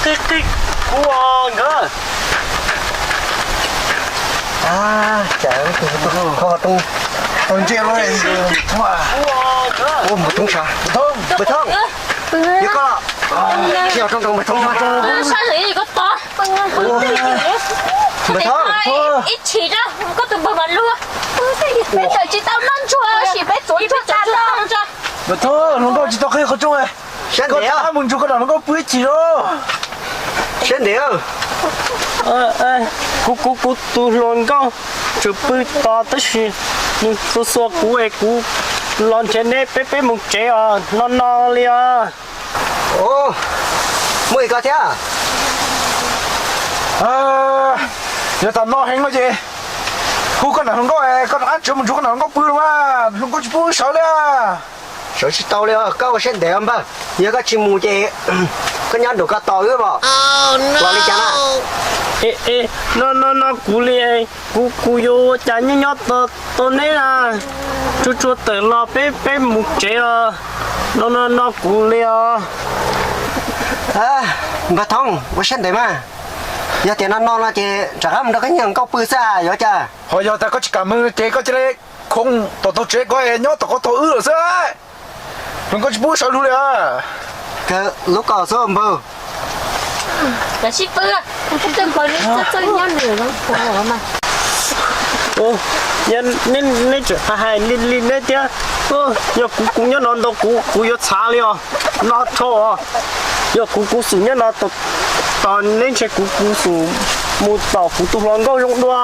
Qib qib kuv nkawd. Cas kho rooj tau ntsia los, ua npawg Thoob sas. Npawg Thoob, yog koj los? Tsis yog, rooj nrog npawg Thoob. Sab li koj tos. Npawg Thoob, ib chim rau koj tus npawg mas luag. Peb tawm tsis tau noj ntsuag, sim peb tsuav ntsuag tas los. Npawg Thoob, hluas nkauj tsis tau qhib qhov rooj. Sab ntev, koj mus ntsuag koj nram hluas nkauj pw ib chim os. Sab ntev. Kuv, kuv, kuv tus hluas nkauj tseem pw tos tab sis nws xuas xuas kuv es kuv los nrhiav neb, peb, peb mus tsev os, no no li os. Muaj li koj thiab. Yog tas no heev no ces hu koj nram hluas nkauj, koj rov qab tsev mus ntsuag koj nram hluas nkauj pw los mas, hluas nkauj tsis pub wb sawv li. Sawv tsis tau li os, koj ua siab ntev os npawg. Yog koj tsis mus ces koj nyob nraum koj tos wb os. Los li cas na? E, e, no, no, no kuv li, kuv, kuv yuav ua cas nyob nyob tos neb na. Tsuag tsuag tawm los peb, peb mus tsev os. No, no, no kuv li os. Npawg Thoob, ua siab ntev mas. Yog tias no no no ces rov qab mus nrog koj niag nkauj pw xwb yuav cas? Ho yog tas koj tsis kam mus ces koj cia li khoov tom tog tsev ko nyob tom koj tos wb lawm xwb. Hluas nkauj tsis pub sawv lug li os. Kawg lub kaus xwb npawg. Neb tseem hais li li neb thiab. Yog kuv, kuv nyob no ntau kuv, kuv yuav txhav li os. No rho os. Yog kuv, kuv xum nyob no tos neb ntshe kuv, kuv xum mus tom kuv tus hluas nkauj zoo dua.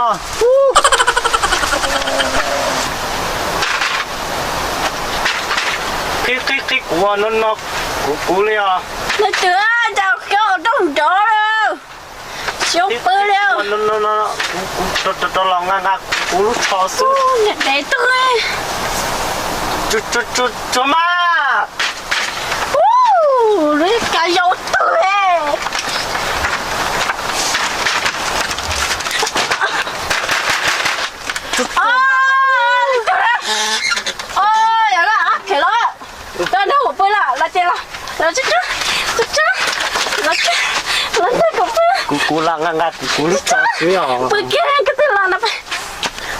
Qhib qhib qhib kuv no no, kuv kuv li os. Leej twg cas khiav ua rooj nrov lawm. Xyov pw li. Kuv, kuv rov los nqa nqa kuv lub tsho xwb. Niam dev twg. Tsuag mas. Lub kav yau twg. Yog koj khiav los, koj nrog kuv pw los, los ces los, los tsuag tsuag, tsuag tsuag, los, los nrog kuv pw. Kuv, kuv los nqa nqa kuv, kuv lub tsho xwb os. Pw kiag, koj twb los no pw.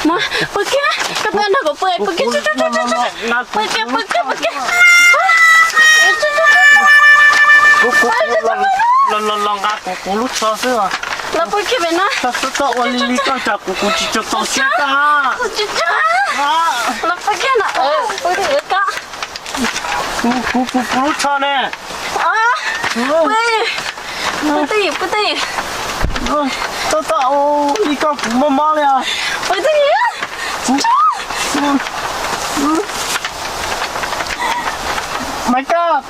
Mus, pw kiag, koj twb nrog kuv pw, pw kiag, tsuag tsuag, tsuag tsuag, pw kiag, pw kiag, pw kiag. Kuv, kuv, kuv los, los, los nqa kuv, kuv lub tsho xwb os. Los pw kiag pem no. Koj, koj, koj ua li li koj cas kuv, kuv tsis tshua txaus siab koj. Los pw kiag no, pw kiag koj. Kuv, kuv, kuv, kuv lub tsho ne. Pw, pw twj ywm, pw twj ywm. Toj toj, li koj kuv mob mob li os. Pw twj ywm. Maiv Kab,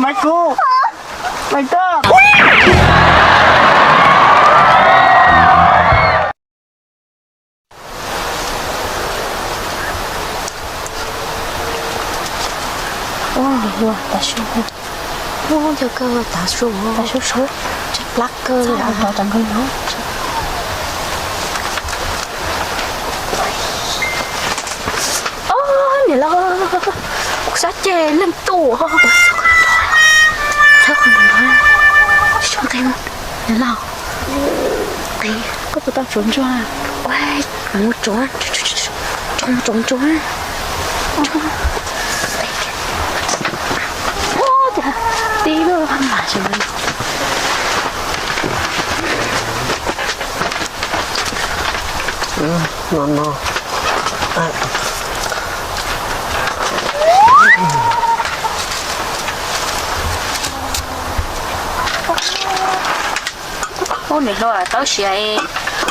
Maiv Kub, Maiv Kab. Ua niam hluas tav su, ua yog kawg tav su, tav su sawv tseem plab kawg li, rov rau nkawd no. Ob niam laus, kuv xav ces leej tuaj, txhob qhov no, niam laus, koj puas tau tsuav ntsuag? Mus tsuav, tsuav ntsuag. Tib lub mas no no. Ub, niam hluas, tau siav,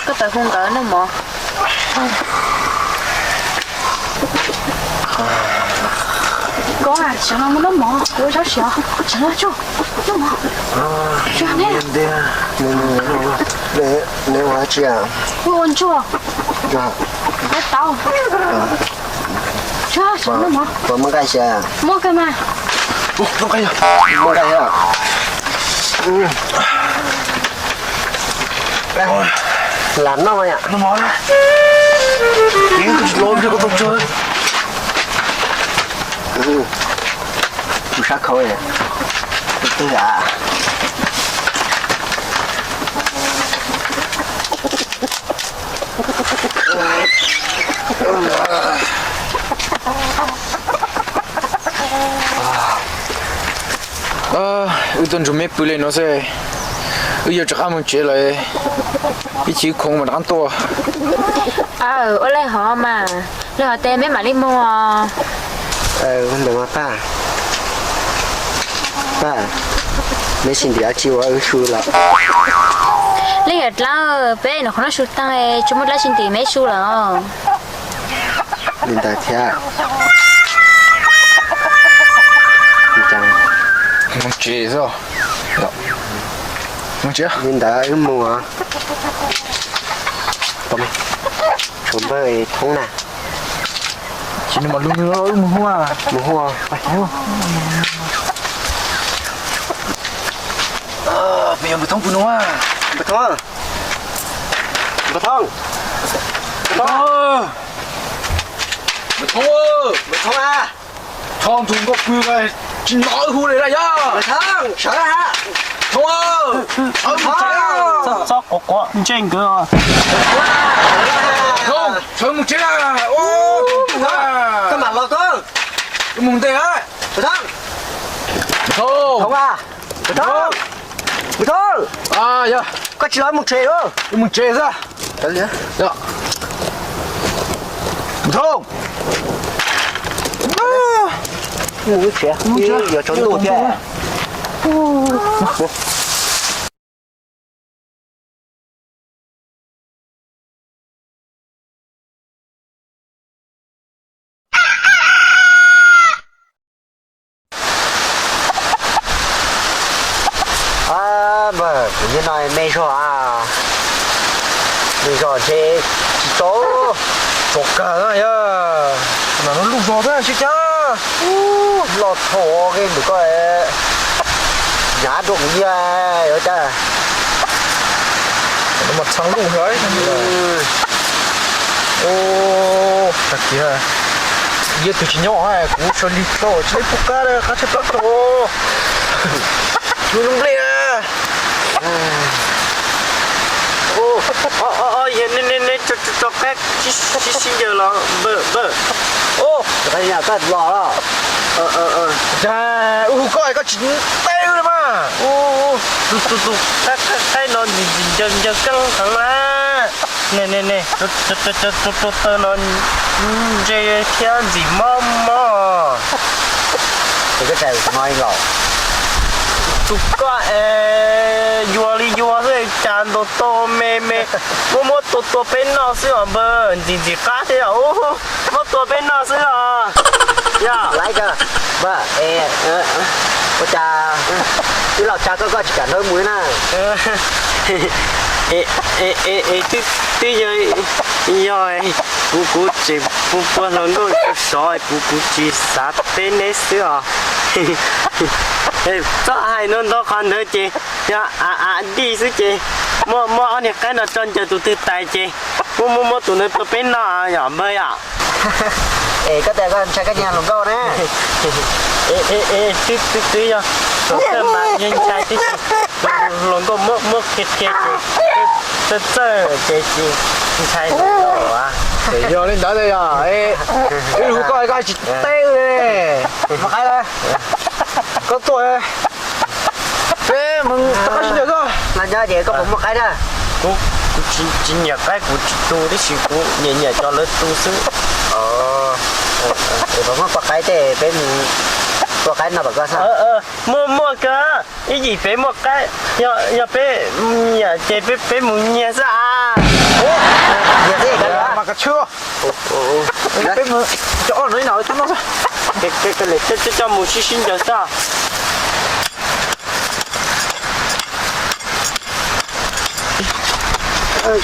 koj tawm hu nkawd noj mov. Koj, sawv no mus noj mov, kuv ua siav, sawv no tsuag, noj mov. Neb ua dab tsi? Wb ua ntsuag. Nqa tau. Sawv no mus noj mov. Puas muaj nqaij xyaw? Muaj kawg mas. Muaj nqaij, muaj nqaij. Lam noj yom. Kuv sab khau, tus twg a? Wb tuaj nrug meb pw li no xwb, wb yuav rov qab mus tsev lawm, ib chim khoom mas rov qab tuaj. Aw, ua li hov mas, li hov tes meb mam li mus os. Ntawm no Paj, Paj, neb sib ntiam dab tsi ua wb su lawm? Leej yawm dlaab, peb noj qhov noj su taag, tsis muaj dlaab tsi ntim meb su lawm. Li ntawd thiab. Mus tsev xwb. Mus tsev. Li ntawd wb mus. Tshuav npawg Thoob na. Tsis nws mam lug wb mus hu. Mus hu. Peb yuav npawg Thoob pw no. Npawg Thoob, npawg Thoob, npawg Thoob, npawg Thoob, npawg Thoob a. Thoob, tus nkauj pw tsis hnov wb hu li lawm yog? Npawg Thoob, sawv hab. Thoob, sawv mus tsev. Txhob quav quav ntsej nkawd. Thoob, sawv mus tsev. Koj mam los koj. Wb mus ntej. Npawg Thoob, npawg Thoob, npawg Thoob, koj tsis los mus tsev los? Wb mus tsev xwb. Npawg Thoob, mus tsev, yuav tsaus ntuj thiab. Npawg, kuv nyob no me zog a, me zog ntshe tsis tau. Tsaus kawg yog, no lub zog thiab sib cav. Loj thaum ua ke ntawm koj, hnyav rau kuv nyiaj yuav cas. Mas txhaj lub hlo. Tag kis, yog tus tsis nyob, kuv sawv lig tau tsis pub qab, qab tsheb plab tau. Tus zoo nplej. Yog nej, nej tso qaib sib sib ncaws los npawg, npawg. Koj los, cas wb hu koj koj tsis teb wb li mas. Tus, tus, tus qaib, qaib, qaib no ncaws, ncaws keej heev na. Ne, ne, ne, tus, tus, tus taw no ntse thiab ntxim mob mob. Tus koj es yuav li yuav xwb cas ntaus tau me me, muab muab tua tua peb noj xwb os npawg, ntxim ntxim qab thiab os. Muab tua peb noj xwb os. Yog, ua cas wb los tsa koj koj tsis kam nrog mus na. Twb yog, yog kuv, kuv tseem pua pua hluas nkauj sov, kuv, kuv tsis xav teb neb xwb os. Txhob hais ntau ntau qhov ntawd ces yog av av dij xwb ces muab, muab ob niag qaib no tso ncaws tus twg tais ces muab, muab, muab tus ntawd tua peb noj yom npawg yom. Es koj tias koj ntshai koj niag hluas nkauj na. Twb, twb, twb yog, thaum kawg mas yeej ntshai tib si, hluas nkauj muab, muab qhia qhia ces txawj txawj ces tsis ntshai hluas nkauj as. Yog li ntawd yog, wb hu koj koj tsis teb wb li. Mas qaib, koj tuaj, peb mus rov qab sib ncaws xwb. Los nyob ces koj puas muaj qaib na? Kuv, kuv tsis, tsis nyiam qaib, kuv tsis tu, tab sis kuv nyiam nyiam cov lawv tu xwb. Es puas muaj poj qaib tej peb mus tua qaib noj tom koj xwb? Muaj, muaj kawg, ib yim peb muaj qaib, yog, yog peb nyiam ces peb, peb mus nyiag xwb as. Nyiag xwb mas kav tsij. Peb mus, cov ob no ib nam tab no xwb. Coj, coj mus sib sib ncaws xwb. Noj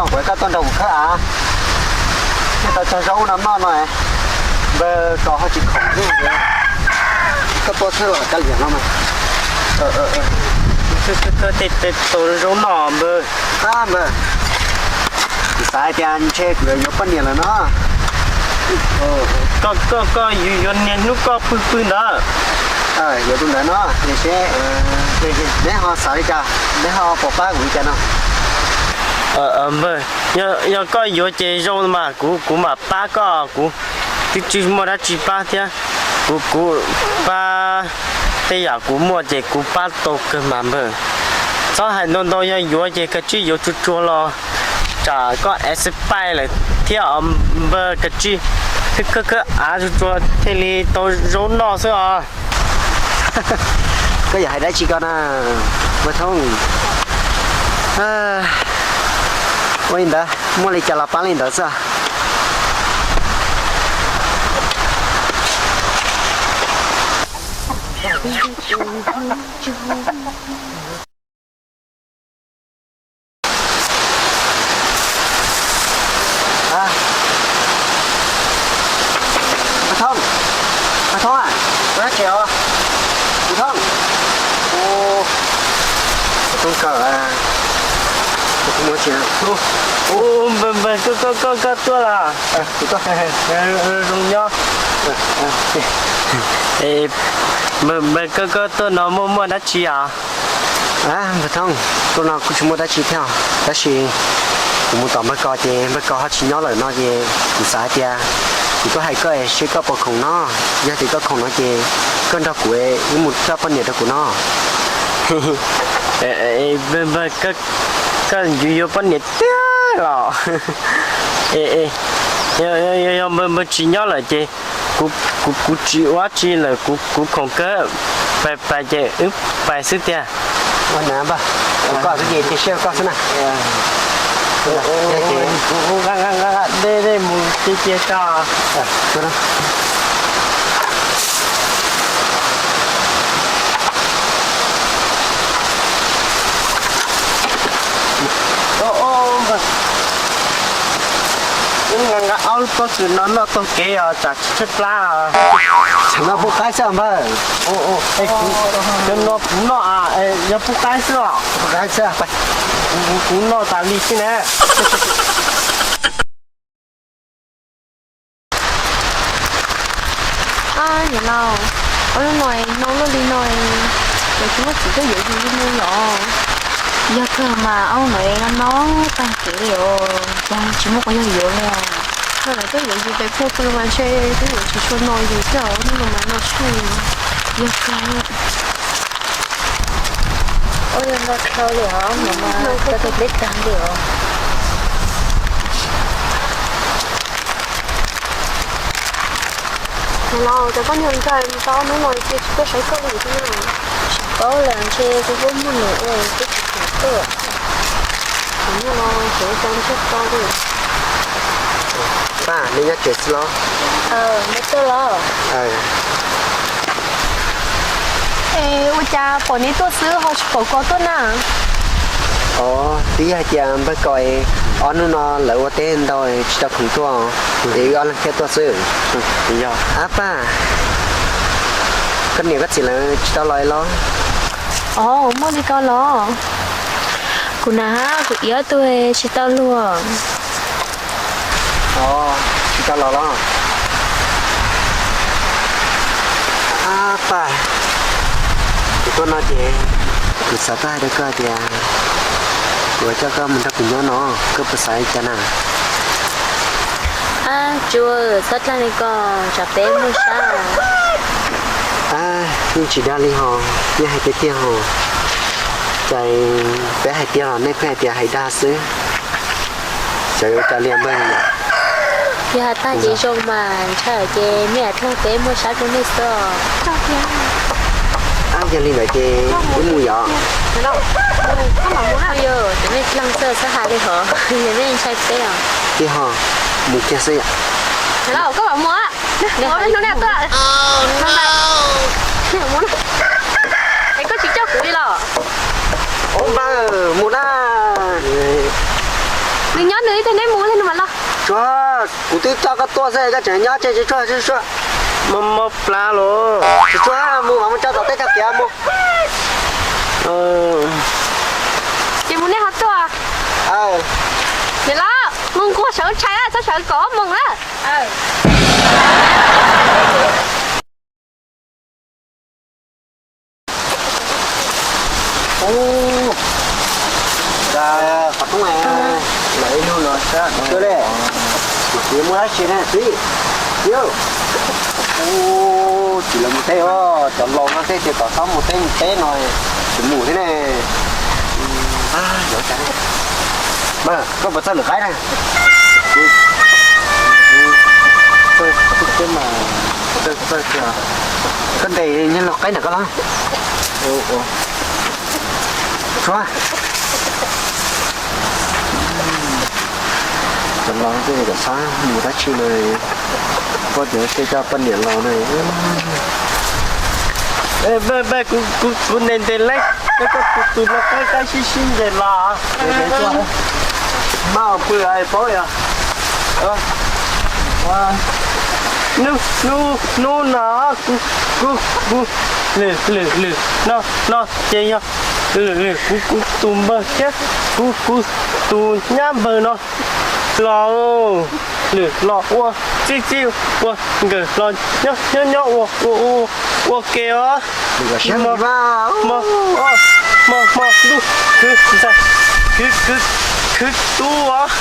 kuv koj tuaj nrog kuv khawb av, thiaj tau cog zaub no noj no. Npawg tos ho tsis khoom thiab. Koj tuaj txhawb los kav liam no mas. Tej tus zaub noj npawg. Ab npawg, kuv xav hais tias ntshe kuv yuav yuav poj niam lawm no. Koj, koj, koj yuav niaj hnub koj pw pw ntawd. Yuav tus ntawd no, neb ho xav li cas, neb ho puas pab kuv li cas no? Npawg, yog koj yuav ces zoo mas kuv, kuv mam pab koj, kuv twb tsis muaj dab tsi pab thiab. Kuv, kuv pab tej yam kuv muaj ces kuv pab tau kawg mas npawg. Txhob hais ntau ntau, yog yuav ces kav tsij yuav tsuag tsuag los tsam koj expire lawm thiab os npawg, kav tsij khawb khawb av tsuag tsuag thiaj li tau zaub noj xwb os. Koj yuav hais dab tsi ko na, npawg Thoob? Ua li ntawd, muaj li cas los pab li ntawd xwb. Thoob, Thoob, koj dab tsi os? Thoob, Thoob kawm, kuv muab tsis, npawg, koj, koj, koj tuaj los? Kuv tuaj, zoo nyob. Npawg, koj, koj tuaj no muaj, muaj dab tsi os? Npawg Thoob, tuaj no kuj tsis muaj dab tsi thiab, tab sis kuv mus tom npawg Kos ces npawg Kos ho tsis nyob lawm no ces kuv xav hais tias kuv tuaj hais koj seb koj puas khoom no. Yog tias koj khoom no ces koj nrog kuv wb mus coj poj niam rau kuv no. Npawg, koj yuav yuav poj niam tiag los? Yog npawg, npawg tsis nyob lawm ces kuv, kuv tsis ua dab tsi lawm, kuv, kuv khoom kawg. Pais, pais ces wb pais xwb tiag. Ua na npawg, koj xwb ces cia siab koj xwb na. Kuv nqa nqa nqa dej dej mus cia cia tso. Nqa nqa ob lub pob kws no noj taug kev os, tsam tsis tshaib plab. Tsam no pub qaib xwb npawg. Cov no kuv noj, yog pub qaib xwb os. Pub qaib xwb. Kuv noj tas li xwb na. Niam laus, ua lub no no luaj li no, es tsis muaj txiv tuaj yuav yus li no yom? Yog kawg mas ob no no tag kev li os, cas tsis muaj qhov yog yuav li os. Kawg tuaj yuav yus pem phuaj pw mas ntshe twb yuav tsis tshua no yus thiab os, hnub no mas no tshaj. Yog kawg. Ua yog no dhau li os, no mas tau tus deb tag li os. Niam laus, cov poj niam ntxawm mus tau hnub no ces tsis tuaj saib koj li thiab na. Tsis paub lawm, ntshe kuv pub muaj nws ua twb tsis khoom tuaj. Kuv muaj no kuv tau ntsej tau li. Paj, neb nyob tsev xwb los? Neb tuaj los? Es ua cas pom neb tuaj xwb ho tsis pom Kos tuaj na? Os, twb yog hais tias npawg Kos ob hnub no lawv ua teb ntau tsis tau khoom tuaj, es wb ob leeg thiaj tuaj xwb. Ab Paj, koj niam koj txiv lawv tsis tau los los? Os, muaj li ko los? Kuv na, kuv ib ob tug tsis tau luag. Os, tsis tau los los? Ab Paj, kuv tuaj no ces kuv xav tuaj hais rau koj tias kuv coj koj mus nrog kuv nyob no, koj puas xav li cas na? Ab Tsuas, txhob dlaag li ko, tsam peb muaj sab. Ab, yeej tsis dag li hos, yeej hais tiag tiag hos. Cas peb hais tiag los nej pheej hais tias hais dag xwb. Xyov yuav ua cas li npawg. Yog has tag ces zoo mas, ntshai ces nej has tag peb muaj sab rau nej xwb. Ab, yog li ntawd ces wb mus yom. Yog cov nej dlaag xwb txhob has li hos, yog nej ntshai peb os. Tij ho, mus kiag xwb yom. Koj mam mus. Es koj tsis coj kuv li los? Ua npawg, mus na. Nws nyob nws ib tug, neb mus li no mas los. Tsuas, kuv twb coj koj tuaj xwb koj tseem nyob tseg tsis tsuag tsis tsuag. Mob mob plab los. Tsis tsuag, mus mam mus tso tom teb chaws kiag mus. Ces mus nej ho tuaj. Niam laus, mus nquag sawv tshais, txhob sawv kom ob moos na. Tsis ne txiv, txiv, tsis los mus teb os, cov laus no tej tias kom txhob mus teb mus teb no, tsis mus thiab ne. Mas koj puas txawj lwm qaib na? Koj ntes nyob los qaib ntawm koj los. Tsuav, cov laus tej kom txhob mus dab tsi no, koj tias tej coj poj niam los na. Kuv ntes ntes leb, koj tus tus no qaib qaib sib sib ntes los. Mas pw paub yog hnub no kuv, kuv, kuv, lwm, lwm, lwm no, no ces yog lwm, lwm kuv, kuv tus npawg thiab kuv, kuv tus nyab npawg no los, lwm los ua txij txij ua nkawm los nyob nyob ua, ua, ua ke os. Hmo, hmo, hmo ntuj khwv ntxhais, khwv, khwv, khwv tub os,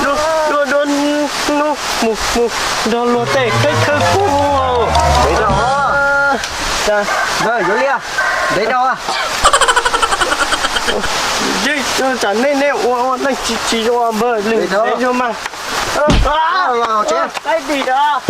dua, dua, dua hnub mus, mus nrog luag tej khawb khawb kub. Npawg Yuav Liaj, ntev dhau. Tsam nej, nej ua, ua leej tsis, tsis ua npawg lwm ntev dhau mas. Qaib dim os.